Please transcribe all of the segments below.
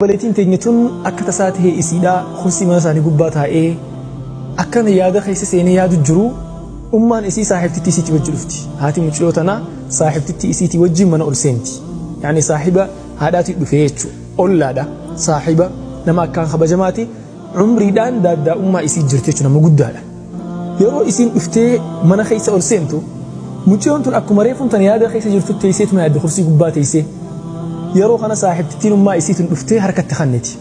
Obboleettiin teenya tun akka tasaa tahee isiidhaa kursii mana isaanii gubbaa taa'ee akkana yaada keessa seenee yaadu jiru ummaan isii saahibtitti isiitii wajji dhufti. Haati mucayyoo tanaa saahibtitti isiitii wajjin mana ol seenti. Yaani saahiba haadhaatu dhufee jechuudha. Ollaadha. Saahiba nama akkaan kabajamaati. Umriidhaan daaddaa ummaa isii jirti jechuudha, nama guddaadha. Yeroo isiin dhuftee mana keessa ol seentu mucayyoon tun akkuma reefuun tan yaada keessa jirtu teesseetuma yaadde kursii gubbaa teessee. Yeroo kana saahibtittiin ummaa isii tun dhuftee harkatti kenniti.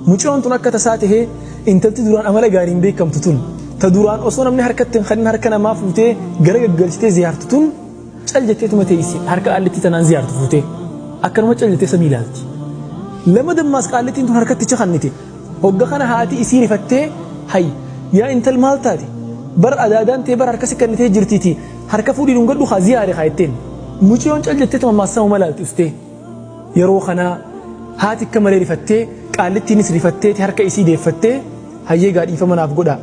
Mucayyoon tun akka tasaa tahee intalti duraan amala gaariin beekamtu tun ta duraan osoo namni harkatti hin kennin harka namaa fuutee gara gaggalchitee ziyaartu tun cal jetteetuma teessi harka qaallittii tanaan ziyaartu fuutee akkanuma cal jettee samii ilaalti. Lama dammaas qaallittiin tun harkatticha kennite. Hogga kana haati isii rifattee, hay yaa intal maal taate, bar adaadaan tee bar harkasi kennitee jirtiiti, harka fuudhii dhungadhu haa ziyaare haa jetteen. Mucayyoon cal jetteetuma ammaas sama malaalti ustee. Yeroo kana haati akka malee rifattee, qaallittiinis rifattee harka isii deeffattee, hayyee gaa dhiifama naaf godha,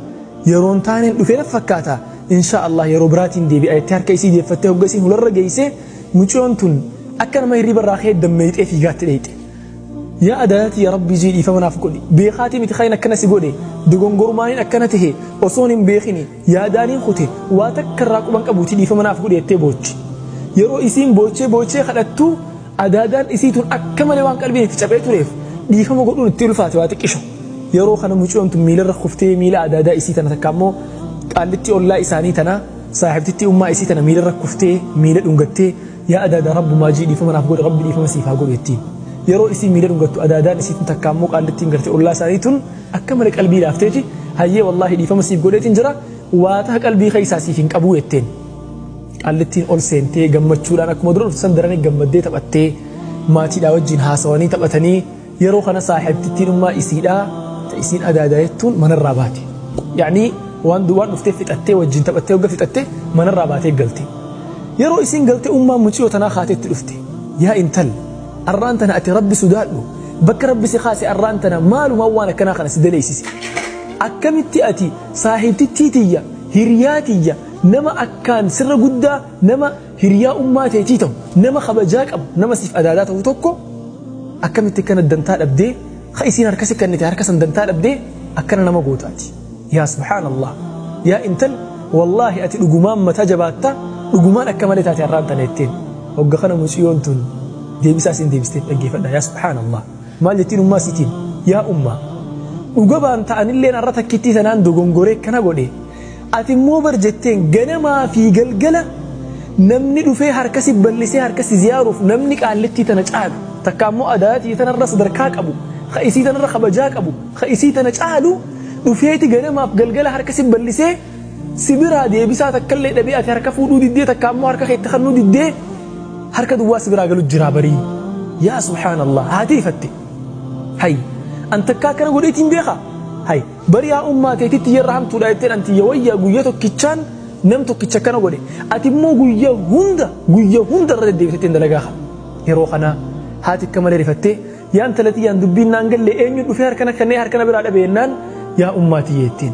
yeroon taaneen dhufee na fakkaata, insha Allah yeroo biraatiin deebi'a jettee harka isii deeffattee hogga isiin hularra geessee mucayyoon tun akka nama hirriba irraa ka'ee dammeexee fiigaatti dheeyxe. Yaa adaadati, yaa Rabbii jii dhiifama naaf godhi, beekaatii miti kayin akkana si godhe, dogongormaaniin akkana tahe, osoon hin beekini yaadaaniin kute, waa takka irraa quban qabuuti dhiifama naaf godhi jettee boochi. Yeroo isiin boochee boochee kadhattu adaadaan isii tun akka malee waan qalbiin itti cabee tureef dhiifama godhuun itti ulfaate waa xiqqisho. Yeroo kana mucayyoon tun miilarra kuftee miila adaadaa isii tana takka ammoo qaallitti ollaa isaanii tana saahibtitti ummaa isii tana miilarra kuftee miila dhungattee, yaa adaadaa rabbumaa jii dhiifama naaf godhi, rabbi dhiifama siif haa godhu jettiin. Yeroo isii miila dhungattu adaadaan isii tun takka ammoo qaallittiin gartee ollaa isaanii tun akka malee qalbii laafteeti, hayyee wallaahi dhiifama siif godheetiin jira, waa taha qalbii keessaa siif hin qabuu jetteen. Qaallittiin ol seentee gammachuudhaan akkuma dura dhuftu san daranii gammaddee taphattee maatiidhaa wajjin haasawanii taphatanii. Yeroo kana saahibtittiin ummaa isiidhaa ta isiin adaadaa jettuun manarraa baate. Yaani waan waan dhuftee fixattee wajjin taphattee hogga fixattee manarraa baatee galte. Yeroo isiin galte ummaan mucayyoo tanaa kaateetti dhufte. Yaa intal, arraan tana ati rabbi sodaadhu, bakka rabbi si kaase arraan tana maalumaan waan akkanaa kana si daleessise? Akkamitti ati saahibtittii tiyya, hiriyaa tiyya, nama akkaan sirra guddaa, nama hiriyaa ummaa teetii ta'u, nama kabajaa qabu, nama siif adaadaa ta'u tokko akkamitti akkana dantaa dhabdee ka isiin harka si kennite harka san dantaa dhabdee akkana nama gootaati? Yaa subhaanallah, yaa intal, wallaahi ati dhugumaan mataa jabaatta, dhugumaan akka malee taate har'aan tana jetteen. Hogga kana mucayyoon tun deebisaa isin deebisteef dhaggeeffadha. Yaa subhaanallah, maal jettiin ummaa isiitiin? Yaa ummaa, dhuga baan ta'anilleen har'a takkittii sanaan dogongoree akkana godhe, ati immoo bar jetteen ganamaa fi galgala namni dhufee harka si bal'isee harka si ziyaaruuf namni qaallittii tana caalu takka ammoo adaatii tanarra sadarkaa qabu ka isii tanarra kabajaa qabu ka isii tana caalu dhufeeti ganamaaf galgala harka si bal'isee si biraa deebisaa takkallee dhabee ati harka fuudhuu diddee takka ammoo harka keetti kennuu diddee harka duwwaa si biraa galu jiraa barii. Yaa subhaanallah, haati ifatte, hay an takkaa akkana godheetiin beekaa, hay bari yaa ummaa teetitti yerra hamtuudha jetteen, anti wayyaa guyyaa tokkichaan nam tokkicha akkana godhe, ati immoo guyyaa hunda guyyaa hunda irra deddeebiteettiin dalagaa kana. Yeroo kana haati akka malee rifattee, yaa intalati yaan dubbiin naan galle, eenyu dhufee harkana kennee harkana biraa dhabe jennaan, yaa ummaatii jettiin.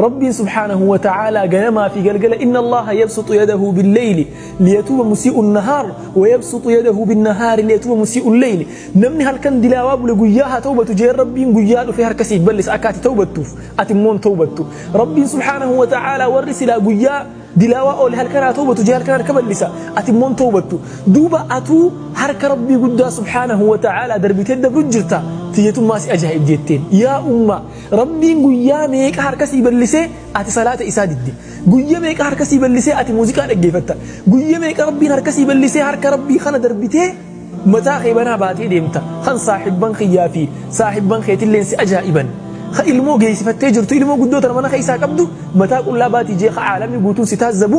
Rabbiin subhaanahu wa ta'aalaa ganamaa fi galgala, inna Allaha yabsutu yadahu billeyli liyatuuba musii'u nahaar wa yabsutu yadahu binnahaari liyatuuba musii'u leyli. Namni halkan dilaawaa bule guyyaa haa tawbatu jee Rabbiin guyyaa dhufee harka siif bal'isa akka ati tawbattuuf, ati immoo hin tawbattu. Rabbiin subhaanahu wa ta'aalaa warri silaa guyyaa dilaawaa oole halkan haa tawbatu jee halkan harka bal'isa, ati immoo hin tawbattu. Duuba atuu harka Rabbii guddaa subhaanahu wa ta'aalaa darbitee dabru jirta, tiyyatummaa si ajaa'ib jetteen. Yaa ummaa, Rabbiin guyyaa meeqa harka sii bal'isee ati salaata isaa didde, guyyaa meeqa harka sii bal'isee ati muuziqaa dhaggeeffatta, guyyaa meeqa Rabbiin harka sii bal'isee harka Rabbii kana darbitee mataa kee banaa baatee deemta, kan saahibban kiyyaa fi saahibban keetilleen si ajaa'iban, ka ilmoo geessifattee jirtu, ilmoo guddoo tana mana keessaa qabdu mataa qullaa baatii jee ka caalamni guutuun si taazzabu,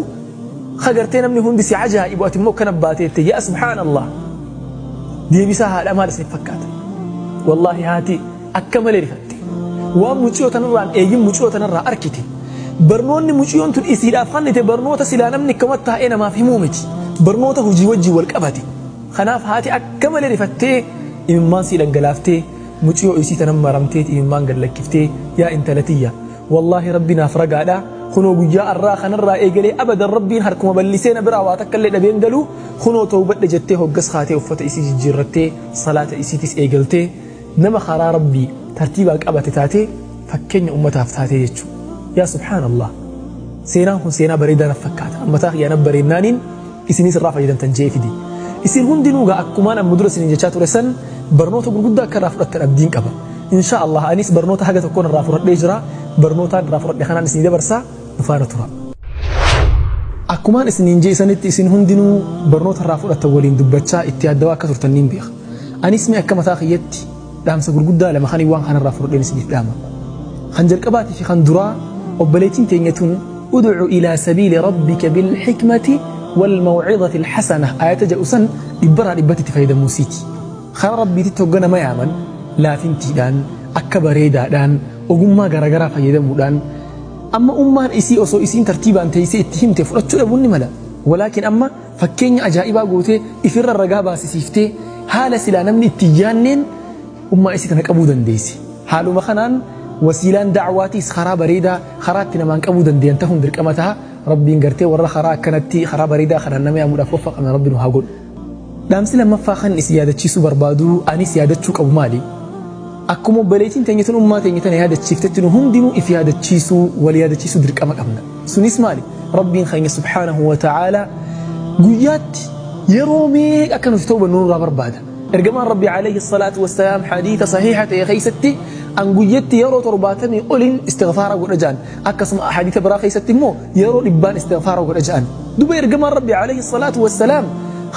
ka gartee namni hundi si ajaa'ibu, ati immoo akkana baateette. Yaa subhaanallah, deebisaa haadha maal isin fakkaata? Wallaahi haati akka malee rifatte. Waan mucayyoo tanarraan eegin mucayyoo tanarraa arkite. Barnoonni mucayyoon tun isiidhaaf kennite barnoota silaa namni akkamatti taa'ee namaaf himuu miti, barnoota hojii wajjin wal qabate. Kanaaf haati akka malee rifattee imimmaan sii dhangalaaftee mucayyoo isii tanan maramtee imimmaan gad lakkiftee, yaa intala tiyya, wallaahi rabbi naaf ragaadha, kunoo guyyaa arraa kanarraa eegalee abadan Rabbiin harkuma bal'isee na biraa waa takka illee dhabeen galuu, kunoo tawbadhe jettee hoggas kaatee uffata isii jijjiirrattee salaata isiitis eegaltee. Nama karaa Rabbii tartiibaan qabate taatee fakkeenya ummataaf taatee jechuudha. Yaa subhaanallah, seenaan kun seenaa bareedaa naf fakkaata. Ammataa kiyyaa bareednaaniin isinis irraa fayyadamtan jee fide. Isin hundinuu gaa akkumaan amma dura isiniin jechaa ture san barnoota gurguddaa akka irraa fudhattan abdiin qaba. Insha Allah anis barnoota haga tokkoon irraa fudhadhee jira. Barnootaan irraa fudhadhe kanaan isinii dabarsaa, nu faana tura. Akkumaan isiniin jee isanitti isin hundinuu barnoota irraa fudhattan waliin dubbachaa itti yaaddawaa akka turtan niin beeka. Anis mee akka mataa kiyyatti dhaamsa gurguddaa lama kan waan kanarraa fudhadheen isiniif dhaama. Kan jalqabaatii fi kan duraa, obboleettiin teenya tun "udcu ilaa sabiili rabbika bilxikmati walmawcidati alxasana" ayata jedhu san dhibbarraa dhibbatti itti fayyadamuu siiti. Karaa Rabbiititti hogga nama yaaman laafintiidhaan, akka bareedaadhaan, ogummaa garaagaraa fayyadamuudhaan. Amma ummaan isii osoo isiin tartiibaan teessee itti himte fudhachuu dhabuun ni mala. Walaakin amma fakkeenya ajaa'ibaa gootee ifirra ragaa baasisiiftee haala silaa namni itti yaanneen ummaa isii tana qabuu dandeessi. Haaluma kanaan wasiilaan da'waatiis karaa bareedaa karaa itti namaan qabuu dandeeyan ta'uun dirqama ta'a. Rabbiin gartee warra karaa akkanatti karaa bareedaa kanaan nama yaamuudhaaf waffaqame Rabbi nu haa godhu. Dhaamsi lammaffaa kan isin yaadachiisuu barbaadu, anis yaadachuu qabu maali? Akkuma obboleettiin teenya tun ummaa teenya tana yaadachiiftetti nu hundinuu if yaadachiisuu, wal yaadachiisuu dirqama qabna. Sunis maali? Rabbiin keenya subhaanahu wa ta'aalaa guyyaatti yeroo meeqa akka nuti tawbannu nurraa barbaada. Ergamaan Rabbi alayhi salaatu wassalaam hadiisa sahiiha ta'e keessatti an guyyatti yeroo 70 oliin istighfaara godha jedhan. Akkasuma hadiisa biraa keessatti immoo yeroo 100n istighfaara godha jedhan. Duba ergamaan Rabbi alayhi salaatu wassalaam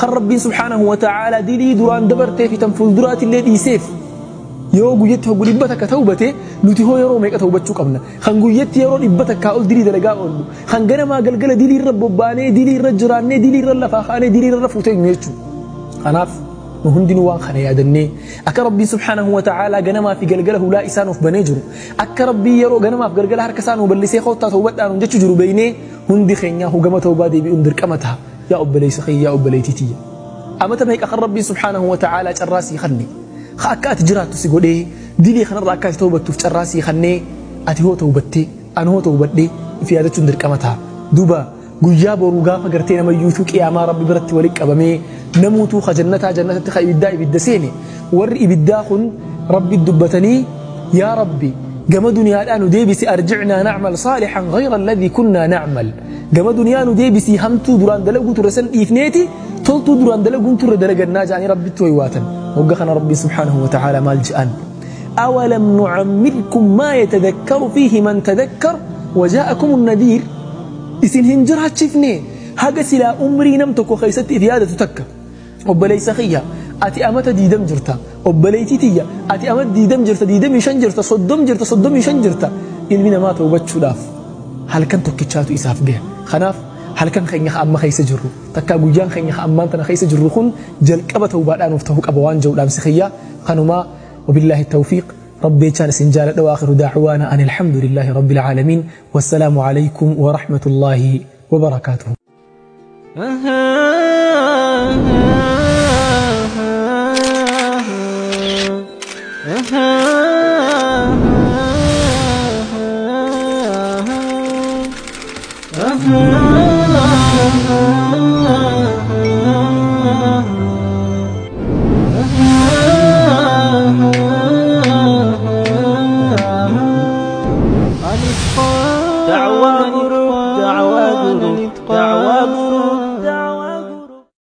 kan Rabbiin subhaanahu wa ta'aalaa dilii duraan dabartee fi tan fuulduraatillee dhiiseef yoo guyyatti hoggu 100 tawbate, nuti hoo yeroo meeqa tawbachuu qabna? Kan guyyatti yeroo 100 ol dilii dalagaa oollu, kan ganamaa galgala dilii irra bobbaanee, dilii irra jiraannee, dilii irra lafaa kaanee, dilii irra fuuteenyu jechuudha. Kanaaf nu hundinuu waan kana yaadannee, akka Rabbiin subhaanahu wa ta'aalaa ganamaa fi galgala hulaa isaa nuuf banee jiru, akka Rabbiin yeroo ganamaaf galgala harka isaa nu bal'isee koottaa tawbadhaa nuun jechuu jiru beeynee, hundi keenyaa hugama tawbaa deebi'uun dirqama ta'a. Yaa obboleessa kiyya, yaa obboleettii tiyya. Amata meeqa kan Rabbiin subhaanahu wa ta'aalaa carraa sii kanne, ka akka ati jiraattu si godhee, dilii kanarraa akka ati tawbattuuf carraa sii kannee, ati hoo tawbattee, ani hoo tawbadhee? If yaadachuun dirqama ta'a. Duba guyyaa boruu gaafa gartee namayyuutuu qiyaamaa Rabbi biratti walitti qabamee, namuutuu ka jannataa jannatatti, ka ibiddaa ibidda seene, warri ibiddaa kun Rabbi dubbatanii, "Yaa Rabbi, gama duniyaadhaa nu deebisi, arjicnaa nacmal saalihan gayra alladhii kunnaa nacmal, gama duniyaa nu deebisii, hamtuu duraan dalaguu turre san dhiifneeti toltuu duraan dalaguun turre dalagannaa" jedhanii Rabbitti waywaatan. Hogga kana Rabbi subhaanahu wa ta'aalaa maal je'an? "أولم نعمركم ما يتذكر فيه من تذكر وجاءكم النذير". Isin hin jiraachifne haga silaa umrii nam tokko keessatti if yaadatu takka? Obboleessa kiyya, ati amata 20 jirta. Obboleettii tiyya, ati amata 20 jirta, 25 jirta, 30 jirta, 35 jirta. Ilmi namaa tawbachuudhaaf halkan tokkichaatu isaaf gaha. Kanaaf halkan keenya ka amma keessa jirru takka, guyyaan keenya ka ammaan tana keessa jirru kun jalqaba tawbaadhaan nuuf ta'uu qaba waan jedhu dhaamsi kiyya kanumaa. وبالله التوفيق، ربي كان سنجال، وآخر دعوانا أن الحمد لله رب العالمين، والسلام عليكم ورحمة الله وبركاته.